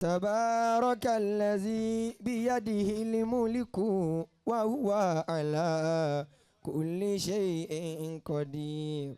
تبارك الذي بيده الملك وهو على كل شيء قدير.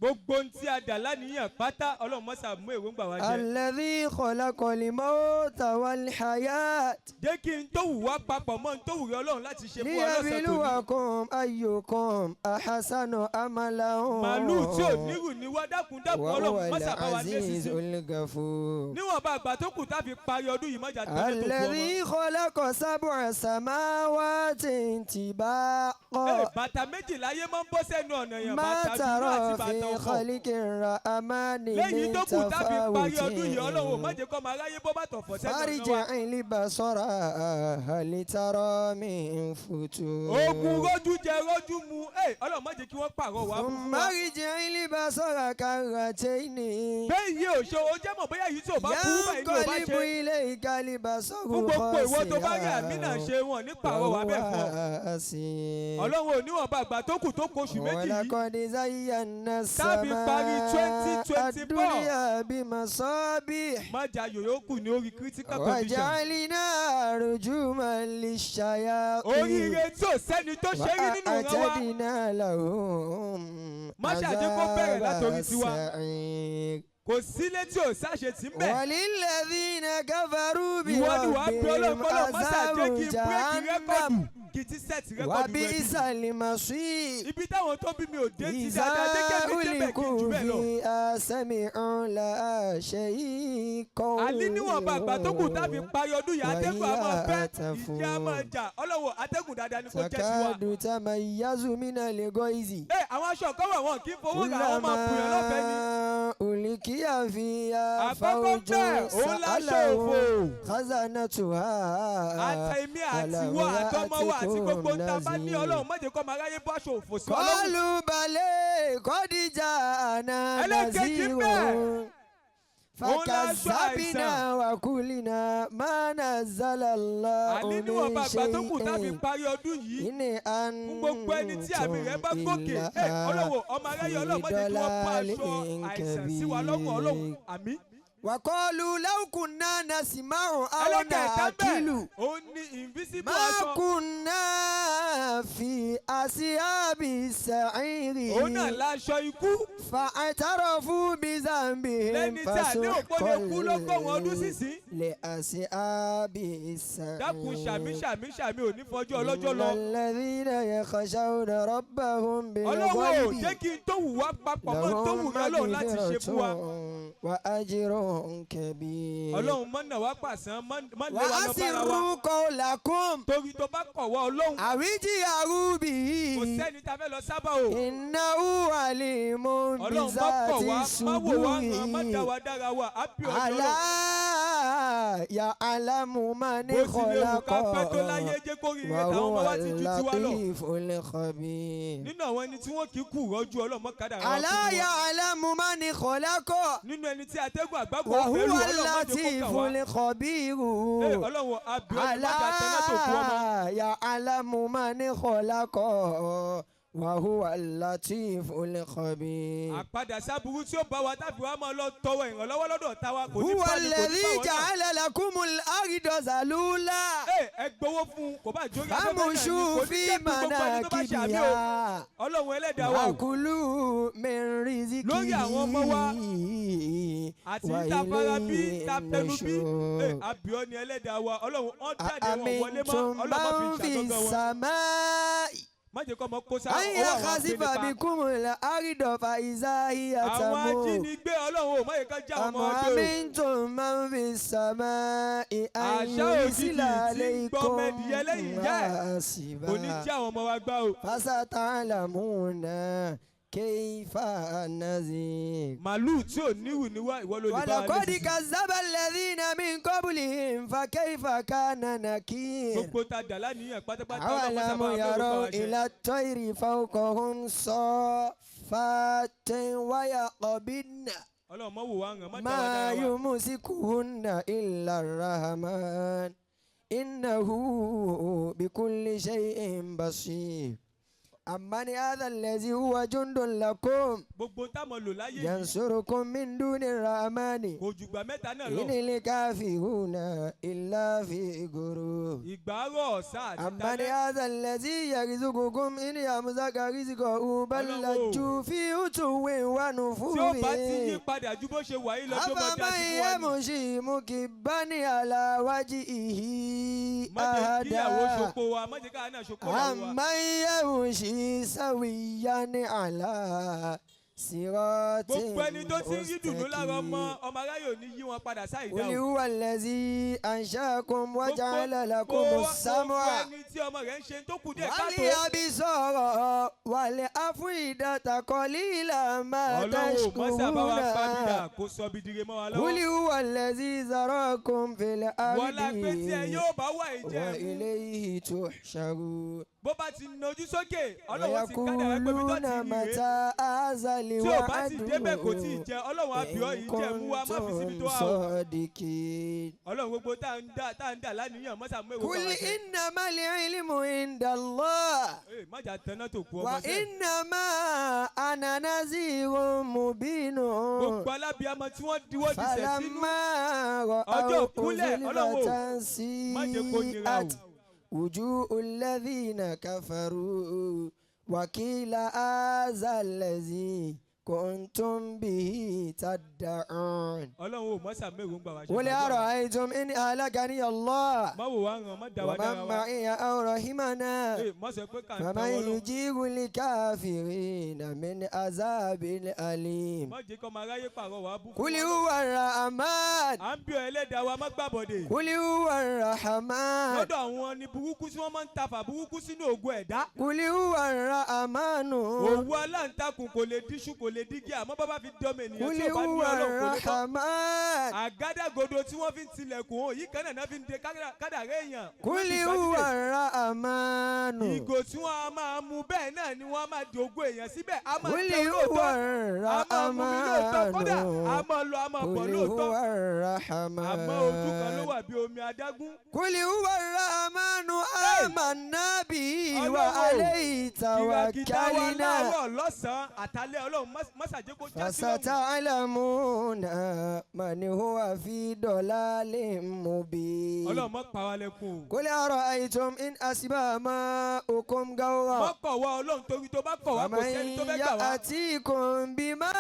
Gbogbo ohun tí a dà láníyàn pátá, Ọlọ́run mọ́sà mú èròǹgbà wa jẹ. الذي خلق الموت والحياة Jẹ́ kí n tó wù wá papọ̀ mọ́ n tó wù rí Ọlọ́run láti ṣe fún wa lọ́sàn tòní. ليبلوكم أيكم أحسن عملا. Màálù tí ò nírù ni wá, dákun dákun, Ọlọ́run وهو mọ́sà bá wa lé العزيز sísí. الغفور. Níwọ̀nba àgbà tó kù tá a fi parí ọdún yìí, mọ́jà tó tó kú ọmọ. الذي خلق سبع سماوات طباقا. Ẹ bàtà méjì láyé máa ń bọ́ sẹ́nu ọ̀nà yẹn, ما bàtà dúdú àti ترى bàtà في ọkọ̀. خلق الرحمن Lẹ́yìn من tó kù tá a fi parí ọdún yìí, Ọlọ́run má تفاوت. jẹ́ kó máa ráyé bọ́ bàtà ọ̀fọ̀ sẹ́nu ọ̀nà wa. فارجع البصر هل ترى من فطور. Ogun rọ́jú jẹ rọ́jú mu, ẹ Ọlọ́run má jẹ́ kí wọ́n pààrọ̀ wá fún ثم wa. ارجع البصر كرتين. Bẹ́ẹ̀ yìí ò ṣe o jẹ́ mọ̀ bóyá yìí tí ò bá burú báyìí ni ò bá ينقلب ṣe. إليك البصر Fún gbogbo ìwọ tó bá rí àmì náà خاسئا ṣe, wọn ní pààrọ̀ wá bẹ́ẹ̀ fún ọ. وهو حسير. Ọlọ́run ò níwọ̀nba àgbà tó kù tó kù oṣù 2 yìí ولقد زينا tá fi parí السماء 2024. الدنيا بمصابيح Má jà yòókù ní orí critical condition. وجعلنا رجوما للشياطين Oríire tí ò sẹ́ni tó ṣe rí nínú ìran wa. وأعتدنا لهم Má ṣàjẹ́ kó bẹ̀rẹ̀ عذاب látòrí tiwa. السعير. Kò sílé tí ò sáṣe tí ń bẹ̀. وللذين كفروا Ìwọ ni wàá bí بربهم Ọlọ́run kọ́lọ́ má عذاب ṣàjẹ́ kí n bírèkì rẹ́kọ̀dù, جهنم kì í ti sẹ́ẹ̀tì rẹ́kọ̀dù rẹ̀ bí. وبئس المصير. Ibi táwọn tó bí mi ò dé ti إذا dáadáa, jẹ́ kẹ́mi débẹ̀ kí n jù ألقوا bẹ́ẹ̀ lọ. فيها سمعوا لها شهيقا Àní níwọ̀nba àgbà tó kù tá a fi parí ọdún yìí, atẹ́gùn á máa fẹ́, ìjì á máa jà, Ọlọ́wọ́, atẹ́gùn dáadáa ni kò jẹ́ tiwa. تكاد تميز من الغيظ. Ẹ àwọn aṣọ kan wà, wọn kì í fowó rà, wọn máa bùyàn lọ́fẹ̀ẹ́ ni. كلما ألقي فيها Àkọ́kọ́ فوج bẹ́ẹ̀, òun láṣọ òfò. سألهم خزنتها Àtẹ̀mí àtiwọ́ àtọmọ wa àti gbogbo ń ta bá ní, Ọlọ́run má jẹ́ kó máa ráyé bọ́ aṣọ òfò sí wa lọ́rùn. قالوا بلى قد جاءنا Ẹlẹ́kejì نذير bẹ́ẹ̀, òun láṣọ فكذبنا àìsàn. وقلنا ما نزل الله Àní من níwọ̀nba àgbà tó kù tá a fi شيء parí ọdún yìí, إن fún gbogbo ẹni tí àmì rẹ̀ bá أنتم gòkè, ẹ إلا Ọlọ́wọ́, ọmọ aráyé, في Ọlọ́run má jẹ́ kí wọ́n bọ́ ضلال aṣọ àìsàn sí wa lọ́rùn, Ọlọ́run كبير. àmín. وقالوا لو كنا نسمع أو Ẹlẹ́kẹ̀ẹ́ta bẹ́ẹ̀, نعقل òun ni invisible ما aṣọ. كنا في أصحاب السعير. Òun náà láṣọ ikú. فاعترفوا بذنبهم Lẹ́ni tí a ní òpó lè kú lọ́gọ́rùn-ún ọdún sísìn. لأصحاب السعير. Dákun, ṣàmì ṣàmì ṣàmì, ò ní fọjọ́ ọlọ́jọ́ lọ. إن الذين يخشون ربهم Ọlọ́wọ́ ò بالغيب jẹ́ kí n tó wù wá papọ̀ mọ́ tó wù لهم mí Ọlọ́run láti ṣe fún wa. مغفرة وأجر كبير. Ọlọ́run mọ́nà wá pàṣán, má lé wa lọ bára wa. وأسروا قولكم Torí tó bá kọ̀ wá, Ọlọ́run, أو اجهروا به kò sẹ́ni tá a fẹ́ lọ sábà o. إنه عليم Ọlọ́run má kọ̀ بذات wá, má wò wá ràn, má dá الصدور. wa dára wa, á bí ọjọ́ ألا Ọlọ́run. يعلم من Bó ti lè wù خلق ká pẹ́ tó láyé, jẹ́ kó rí ire táwọn وهو ọmọ wa ti ju tiwa lọ. اللطيف الخبير. Nínú àwọn ẹni tí wọ́n kì í kú rọ́jú, Ọlọ́run mọ́ kádàrá wa ألا kú wọn. يعلم من خلق Nínú ẹni tí atẹ́gùn àgbákò fẹ́ وهو lù, Ọlọ́run má jẹ́ kó اللطيف kà wá. الخبير. Ee, Ọlọ́run àbí ọdún, má jẹ́ àtẹná tó kú ọmọ. ألا يعلم من خلق وهو اللطيف الخبير. Àpadà sábúrú tí ó bá wa táfi wá máa lọ tọwọ́ ìrànlọ́wọ́ lọ́dọ̀ táwa kò ní هو bá ní kò ní bá الذي wọn náà. جعل لكم الأرض ذلولا Ee, ẹ gbowó fún un, kò bá jórí afẹ́fẹ́ náà ni فامشوا kò ní في jẹ́ pé gbogbo ẹni tó bá ṣe àmì o. مناكبها Ọlọ́run ẹlẹ́dàá wa o. وكلوا من رزقه Lórí àwọn ọmọ wa àti tá a fara bí وإليه tá a fẹnu bí, ee, النشور. àbíọ́ ni ẹlẹ́dàá wa, Ọlọ́run ọ́n jáde wọn wọlé mọ́, أأمنتم Ọlọ́run má من fi في ṣàgọ́gọ́ wọn. السماء Má jẹ́ kó ọmọ kó sára أن ọwọ́ àwọn يخسف agbénipa. بكم الأرض فإذا هي Àwọn تمور. ajínigbé, Ọlọ́run ò má yẹ ká já أم ọmọ ọdẹ o. أمنتم من في السماء أن Àṣà òjijì يرسل tí ń gbọ́ عليكم ọmọ ẹdìyẹ lẹ́yìn ìyá ẹ̀ kò ní حاسبا. já àwọn ọmọ wa gbá o. فستعلمون كيف نذير. Màálù tí ò níwù ní wá, ìwọ ló lè bá wa lé ولقد sísìn. كذب الذين من قبلهم فكيف كان نكير. Gbogbo ta dà láníyàn pátápátá, Ọlọ́run أولم sábà bẹ́ẹ̀ ló bá يروا wa ṣe. إلى الطير فوقهم صافات ويقبضن Ọlọ́run mọ́ wò wá ràn, má dá wa ما dára wa. يمسكهن إلا الرحمن إنه بكل شيء بصير. أمن هذا الذي هو جند لكم Gbogbo táwọn lò láyé yìí ينصركم من دون الرحمن kò jùgbà mẹ́ta náà lọ. إن الكافرون إلا في غرور. Ìgbà àárọ̀, ọ̀sán àti أمن talẹ́. هذا الذي يرزقكم إن أمسك رزقه بل Ọlọ́run o. لجوا في عتو Tí ó bá ti yí ونفور. padà ju bó ṣe wà yìí lọ, tó mọ̀ dá أفمن sí fún wa ni. يمشي مكبا على وجهه Má jẹ́ kíyàwó أهدى ṣopó wa, má jẹ́ káwa náà ṣopó ìyàwó wa. أمن يمشي سويا على صراط Gbogbo ẹni tó ti ń rí dùnú lára ọmọ, مستقيم. ọmọ aráyò ní yí wọn padà sáìdá قل o. هو الذي أنشأكم وجعل لكم Gbogbo السمع ẹni tí ọmọ rẹ̀ ń ṣe tó kù díẹ̀ káàtó. والأبصار والأفئدة قليلا ما Ọlọ́run mọ́sá bá wa pàbídà تشكرون. kó sọ bìdìrẹ mọ́ wa قل lọ́wọ́. هو الذي ذراكم في Wọ́n la pé tí ẹ الأرض yóò bá wà ìjẹ́ ẹ̀mú. وإليه تحشرون. Bó bá ti nojú sókè, Ọlọ́run ti kádàrá pé ibi tó ti ويقولون rí rèé. متى هذا Tí ò bá ti débẹ̀ kò tí ì الوعد jẹ, Ọlọ́run á bí ọ إن yìí jẹ́ mú wa, má fi síbi tó كنتم wà o. صادقين. Ọlọ́run, gbogbo tá à ń dà láníyàn, mọ́sá mú èrò قل bá wa ṣe. إنما العلم عند الله Ee, má jà tẹná tó kú ọmọ sẹ́ẹ̀. وإنما أنا نذير مبين. Gbogbo alábíàmọ tí wọ́n diwọ́ disẹ̀ sínú فلما ọjọ́ رأوا òkúlẹ̀, Ọlọ́run o, أزلفة má jẹ́ kó nira o. سيئت وجوه الذين كفروا وقيل هذا الذي كنتم به تدعون. Ọlọ́run ò mọ́sà mẹ́rù ń gbà wá ṣe. قل Gbàdúrà wa. أرأيتم إن أهلكني الله Má wò wá ràn, má dá wa dára ومن wa. معي أو رحمنا Ee, má sọ pé kà ń فمن tọwọ́ lọ. يجيب الكافرين من عذاب أليم. Má jẹ́ kọ́ máa ráyè pàrọ̀ wá bú fún قل wa. هو الرحمن. À ń bí ọ ẹlẹ́dàá wa, má gbàbọ̀dè. قل هو الرحمن. Lọ́dọ̀ àwọn ni burúkú tí wọ́n máa ń tafà burúkú sínú ògo ẹ̀dá. قل هو الرحمن. Òwú aláǹtakùn kò lè díṣu, kò lè dígí, àmọ́ bàbá fi dọ́mọ ènìyàn قل tí ò bá ní هو Ọlọ́run kò lè tọ́. الرحمن. Àgádágodo tí wọ́n fi ń tilẹ̀kùn òun yìí kan náà fi ń de kádàrá èèyàn. قل Wọ́n fi هو gbájúdè. الرحمن. Ìgò tí wọ́n á máa mu bẹ́ẹ̀ náà ni wọ́n á máa di ògo èèyàn síbẹ̀. A máa قل jẹun هو lóòótọ́. A máa mú mi lóòótọ́, kódà a الرحمن. máa lọ, a máa bọ̀ قل lóòótọ́. هو Àmọ́ ojú kan ló الرحمن. wà bí omi adágún. قل هو الرحمن آمنا به Ọlọ́run o, وعليه Kìràkìtà wa توكلنا. láàárọ̀, lọ́sàn-án, àtàlẹ́, Ọlọ́run mọ́sàjẹ́ kó já sí lọ́hùn. فستعلمون من هو في ضلال مبين. Ọlọ́run, mọ́ pa wá lẹ́kùn o. قل أرأيتم إن أصبح ماؤكم Mọ́ غورا kọ̀ wá Ọlọ́run, torí tó bá kọ̀ wá, kò فمن sẹ́ni tó fẹ́ gbà wá. يأتيكم بماء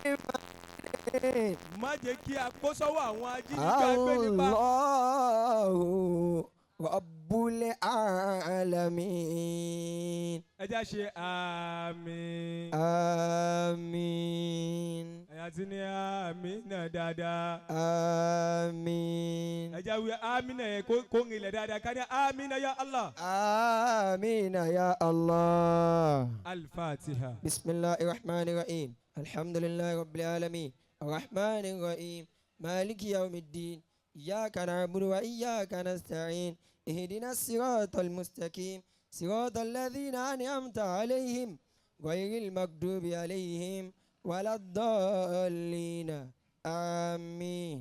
معين. Má jẹ́ kí a kó sọ́wọ́ àwọn ajínigbé agbénipa. الله رب العالمين. Ẹ já ṣe àmín. آمين. Ẹ̀yà tí ní àmín náà dáadáa. آمين. Ẹ já wí àmín náà yẹn kó ń ilẹ̀ dáadáa ká ní àmín náà ya Allah. آمين يا الله. Al-Fatiha. بسم الله الرحمن الرحيم. الحمد لله رب العالمين الرحمن الرحيم مالك يوم الدين إياك نعبد وإياك نستعين اهدنا الصراط المستقيم صراط الذين أنعمت عليهم غير المغضوب عليهم ولا الضالين آمين.